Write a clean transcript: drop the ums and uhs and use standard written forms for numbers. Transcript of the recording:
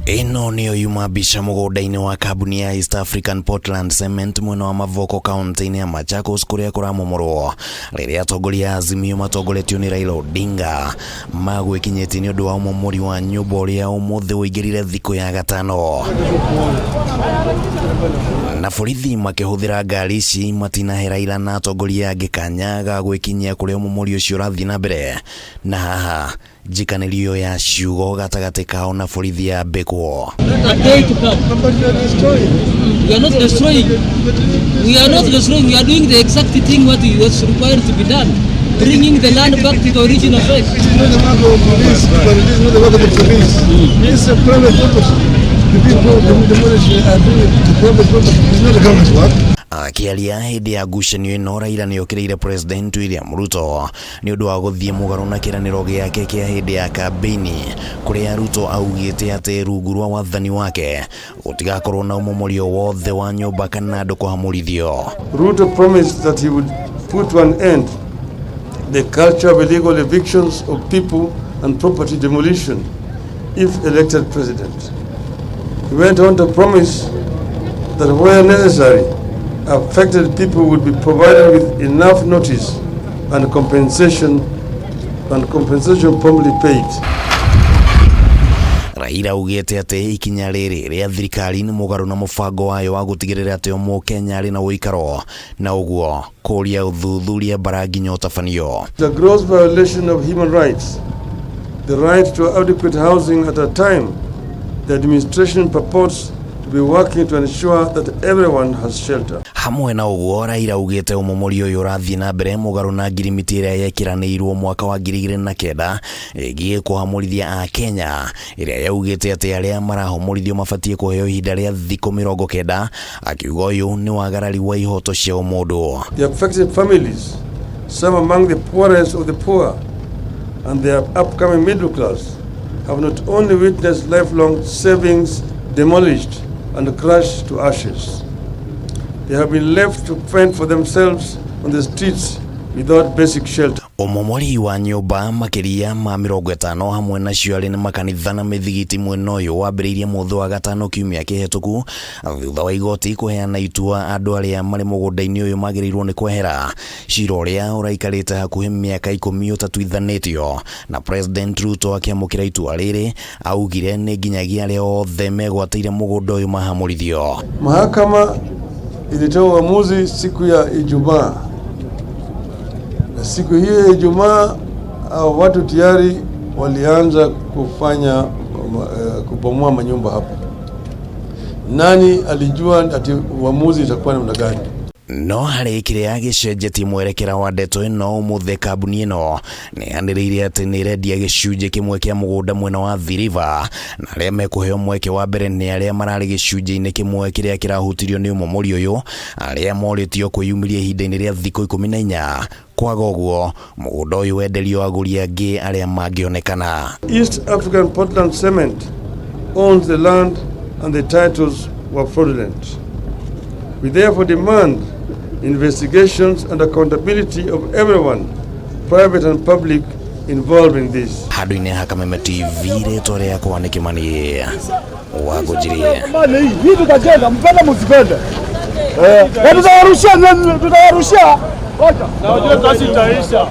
Ĩno nĩyo yuma mbica mũgũnda-inĩ wa kambuni ya East African Portland Cement mwena wa Mavoko kaunti-inĩ ya Machakos kũrĩa kũramomorwo rĩrĩa atongoria a Azimio matongoretio nĩ Raila Odinga magwĩkinyĩtie nĩ ũndũ wa ũmomori wa nyũmba ũrĩa ũmũthĩ ũingĩrire thikũ ya gatano. Na borithi makĩhũthĩra ngari ici matinahe Raila na atongoria angĩ kanya ga gwĩkinyia kũrĩa ũmomori ũcio ũrathiĩ na mbere. Na haha njikanĩrio ya ciugo gatagatĩ kao na borithi ya mbĩkwo. A day to come. We are not destroying. We are not destroying. We are doing the exact thing what was required to be done. Bringing the land back to the original place. It is not the work of police, but it is not the work of the police. It's a private property. The people demolish are doing the private property. It's not the government work. Akĩaria hĩndĩ ya ngucanio ĩno, Raila nĩ okĩrĩire President William Ruto nĩ ũndũ wa gũthiĩ mũgarũ na kĩĩranĩro gĩake kĩa hĩndĩ ya kambĩini, kũrĩa Ruto augĩte atĩ rungu rwa wathani wake gũtigakorwo na ũmomori o wothe wa nyũmba kana andũ kũhamũrithio. Ruto promised that he would put to an end the culture of illegal evictions of people and property demolition if elected president. He went on to promise that where necessary, affected people would be provided with enough notice and compensation promptly paid. Raila augĩte atĩ ikinya rĩrĩ rĩa thirikari nĩ mũgarũ na mũbango wayo wa gũtigĩrĩra atĩ o mũkenya arĩ na ũikaro, na ũguo kũria ũthuthuria mbara nginya ũtabanio. The gross violation of human rights, the right to adequate housing at a time the administration purports to be working to ensure that everyone has shelter. Hamwe na ũguo, Raila augĩte ũmomori ũyũ ũrathiĩ na mbere mũgarũ na ngirimiti ĩrĩa yekĩranĩirwo mwaka wa 2009 ĩgiĩ kũhamũrithia akenya, ĩrĩa yaugĩte atĩ arĩa marahomorithio mabatiĩ kũheo ihinda rĩa thikũ 90, akiuga ũyũ nĩ wagarari wa ihoto cia ũmũndũ. The affected families, some among the poorest of the poor, and the upcoming middle class, have not only witnessed lifelong savings demolished and crushed to ashes, they have been left to fend for themselves on the streets without basic shelter. Ũmomori wa nyũmba makĩria ma 50 hamwe nacio arĩ nĩ makanitha na mĩthigiti mwena ũyũ wambĩrĩirie mũthĩ wa gatano kiumia kĩhetũku, thutha wa igoti kũheana itua andũ arĩa marĩ mũgũnda-inĩ ũyũ magĩrĩirwo nĩ kwehera, cira ũrĩa ũraikarĩte hakuhĩ mĩaka 10 ũtatuithanĩtio. Na President Ruto akĩamũkĩra itua rĩrĩ augire nĩ nginyagia arĩa othe megwatĩire mũgũnda ũyũ mahamũrithio. Mahakama ilitoa uamuzi siku ya Ijumaa, na siku hiyo ya Ijumaa hao watu tayari walianza kufanya kubomoa manyumba hapa. Nani alijua ati uamuzi itakuwa namna gani? No harĩ kĩrĩa gĩcenjetie mwerekera wa ndeto ĩno, ũmũthĩ kambuni ĩno nĩ yanĩrĩire atĩ nĩ ĩrendia gĩcunjĩ kĩmwe kĩa mũgũnda mwena wa Athi River, na arĩa mekũheo mweke wa mbere nĩ arĩa mararĩ gĩcunjĩ-inĩ kĩmwe kĩrĩa kĩrahutirio nĩ ũmomori ũyũ, arĩa morĩtio kwĩyumĩria ihinda-inĩ rĩa thikũ 14. Kwaga ũguo, mũgũnda ũyũ wenderio agũri angĩ arĩa mangĩonekana. East African Portland Cement owns the land and the titles were fraudulent. We therefore demand investigations and accountability of everyone, private and public, involved in this. Handũ-inĩ ha Kameme TV, rĩtwa rĩakwa nĩ Kĩmani wa Ngũnjiri. Hii tutajenga, mpende msipende. Eh, na tutawarushia, tutawarushia. Na ujue kazi itaisha.